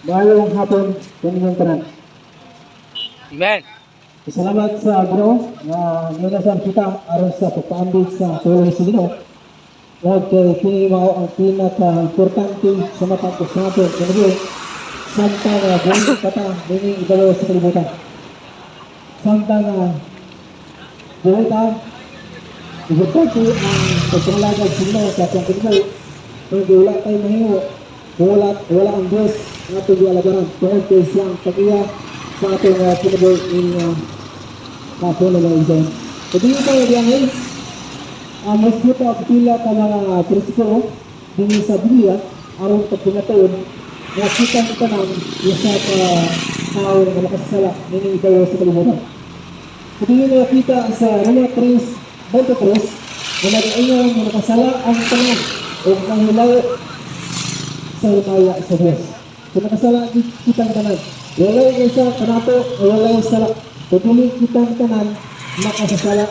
Maayong hapon kaninyong tanan. Amen. Salamat sa Ginoo nga niunasan kita aron sa pagpaambit sa pulong sa Ginoo. Ug kay kini mao ang pinaka-importante sa matag usa nato kinabuhi samtang nga buhi pa ta niining ibabaw sa kalibutan. Samtang nga buhi ta, importante ang pagpangalagad sa Ginoo sa atong kinabuhi. Kung wala tayo mahimo, kung wala ang Diyos ang atong gialagaran, tungod kay siya ang tag-iya sa atong kinabuhi ning hapon na mga igsoon. So, dili tayo diyan mas kita og pila ka mga bersikulo dinhi sa Biblia aron pagpinatuon nga kita ni tanan usa ka tawo nga makasala niining ibabaw sa kalibutan. So, dinhi nakita sa Roma 3:23 nga nag-ingon nga nakasala ang tanan ug nahilayo sa himaya sa Diyos. So nakasala kitang tanan. Walay usa kanato nga walay sala. Kung dili kitang tanan makasasala.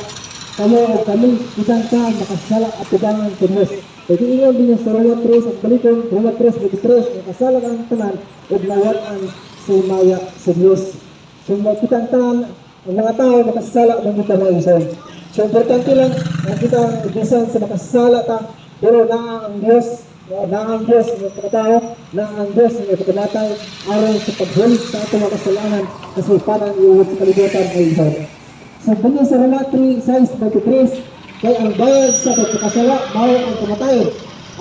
Kamo o kami kitang tanan makasala at tubangan sa Diyos. Kaya ingon din sa Roma 3 at balikon, Roma 3:23, nakasala ang tanan ug nawad-an sa himaya sa Diyos. So kitang tanan, ang mga tao makasala ng kita mga igsoon. So importante lang na kita bisan sa makasala ta, pero naa ang Diyos, no, naa ang Diyos nga pagkatao, naa ang Diyos nga pagkamatay aron sa paghulit sa atong mga kasalanan kasi parang iuwat sa kalibutan ay igsoon. So dinhi sa Roma 3, 6, 23, kay ang bayad sa pagkakasala mao ang kamatayon.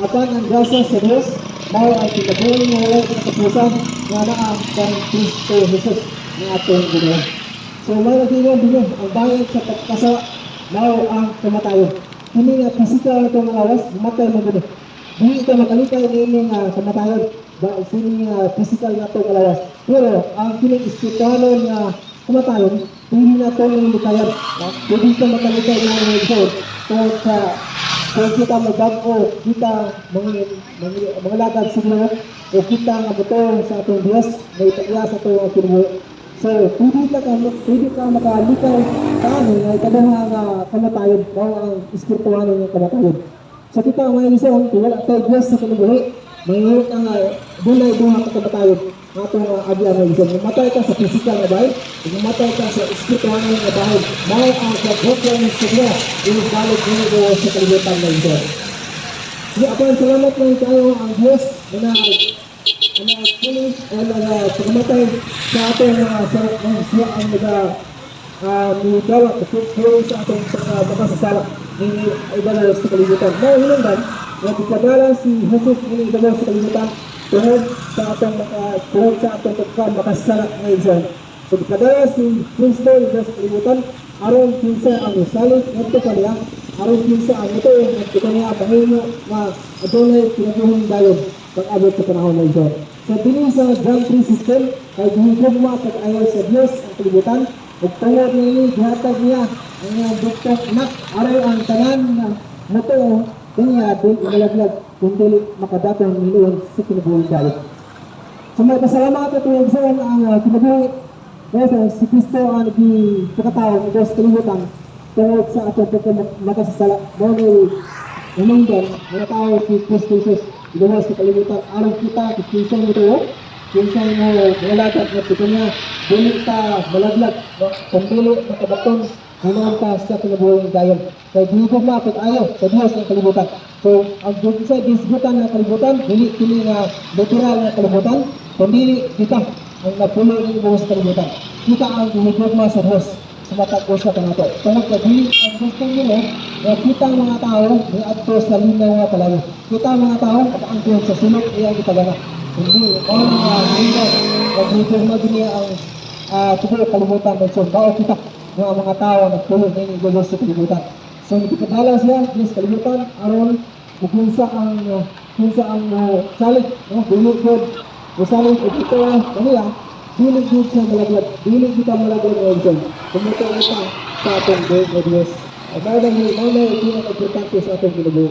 Apan ang grasya sa Diyos mao ang kinabuhi nga walay katapusan nga naa kang Kristo Jesus nga atong Ginoo. So mao nagingon dinhi, ang bayad sa pagkakasala mao ang kamatayon. Kini nga physical na itong lawas, matay mo dinhi. Dili ka makalikay niini nga kamatayon ba sini nga physical na itong lawas. Pero ang kining espiritual nga kamatayon, pwede na ito yung likayan. No? Pwede ka makalikay ng mga igsoon tungod sa kung kita magbag-o, kita mga lagad sa Ginoo, o kita nga motuo sa atong Diyos, may tag-iya sa atong kinabuhi. So, pwede ka makalikaw paano nga ikaduha nga kamatayon, mao ang espiritual nga kamatayon. So kita mga igsoon, kung wala tayo Diyos sa kinabuhi, mayroon ka nga dunay duha ka kamatayon nga atong agyan mga igsoon. Mamatay ka sa physical nga bahin, ug mamatay ka sa espiritual nga bahin. Mao ang paghukom sa Diyos, inugbalik ninyo sa kalibutan mga igsoon. Sige, apan salamat lang kayo ang Diyos na nagpuli o nagpakamatay sa atong mga sarap ng siya ang naga nidawat puli sa atong makasasala ni ibabaw sa kalibutan. Mao hinungdan nga gipadala si Jesus ni ibabaw sa kalibutan tungod sa atong pagka makasala nga igsoon. So gipadala si Kristo ibabaw sa kalibutan aron kinsa ang salig ngadto kaniya, aron kinsa ang mutuo ngadto kaniya, mahimo nga adunay kinabuhing dayon pag-abot sa panahon na ito. So dinhi sa John 3:16, kay gihigugma pag-ayo sa Dios ang kalibutan ug tungod niini gihatag niya ang iyang bugtong anak aron ang tanan na mutuo kaniya dili malaglag kundi makadaton hinuon sa kinabuhing dayon. So may pasalamat at igsoon ang kinabuhi kaya si Kristo ang nagpakatao sa kalibutan tungod sa atong pagka makasasala. Mao ni hinungdan nga tao si Kristo Jesus gawas sa kalibutan aron kita kinsa mo tuo, kinsa mo moalagad ngadto kaniya, dili ta malaglag, no, kung dili makabaton hinuon ta sa kinabuhing dayon. Kay gihigugma pag-ayo sa Dios ang kalibutan. So ang sa gisgutan ng kalibutan, dili kini nga literal nga kalibutan, kundi kita ang napulo ni sa kalibutan. Kita ang gihigugma sa Dios sa matag usa kanato. Tungod kay dili ang gusto nila nga kita ang mga tao niadto sa linaw nga kalayo. Kita ang mga tao makaangkon sa sulok iyang gitagana. Hindi mao nga linaw nga gihigugma niya ang tibuok kalibutan. So mao kita nga ang mga tao nagpulo niini sa kalibutan. So gipadala siya sa kalibutan aron ug kinsa ang salig, no, dili gud mosalig og ito kaniya, dili gud siya malaglag, dili kita malaglag nga igsoon kung mutuo kita sa atong Buhi nga Dios. Mao na pinaka-importante sa atong kinabuhi.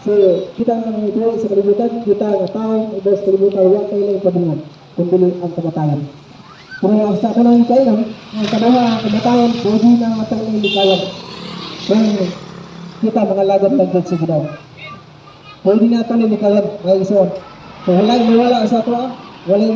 So kita nga mga ito sa kalibutan, kita nga tao ibaw sa kalibutan, wa kay laing padungan kung dili ang kamatayon. Pero ang sa kanang kailan, ang kaduha ang kamatayon, pwede na ang atong likayan. Kung kita mga lagad lang sa Ginoo. Pwede na ito likayan, mga igsoon. So wala mawala sa ato ah. Walay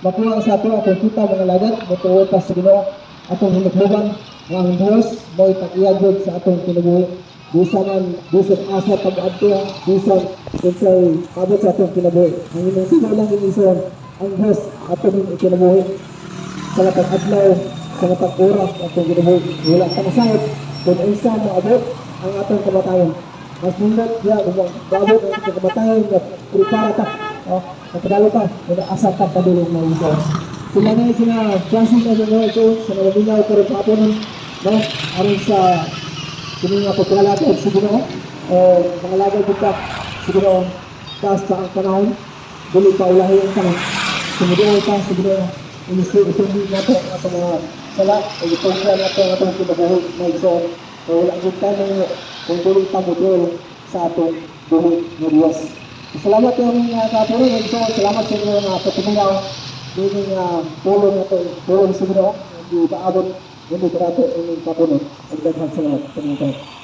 makuha sa ato kung kita, mga alagad, motuo ta sa Ginoo, atong hinukluban nga ang Dios mo'y tag-iya sa atong kinabuhi. Bisan man bisan asa pag-adto, bisan unsay abot sa atong kinabuhi. Ang imong tinuo lang igsoon, ang Dios atong kinabuhi sa matag adlaw, sa matag oras atong kinabuhi. Wala ta masayod kung unsa moabot ang atong kamatayon. Mas nindot diya kung moabot ang atong kamatayon nga prepara ta, oh, nakadalo ta, nga asa ta padulong na igsoon. Sila na sina Francis na Ginoo ito sa nalaminaw karon hapon, no, aron sa kini nga pagkalatag sa Ginoo o mga lagay kita sa Ginoo. Taas pa ang panahon, dili pa ulahi ang tanan. Sumuduol ta sa Ginoo, isundi nato ang atong mga sala o itungkol nato ang atong kinabuhi na igsoon. O wala gud ta kung dili ta moduol sa atong buhi nga Dios. Salamat yung mga kapuro, igsoon. Salamat sa inyo nga pagtuminaw dini nga pulong nato, pulong sa Ginoo, hindi paabot hindi karato ining kapuno. Ug daghang salamat sa inyo.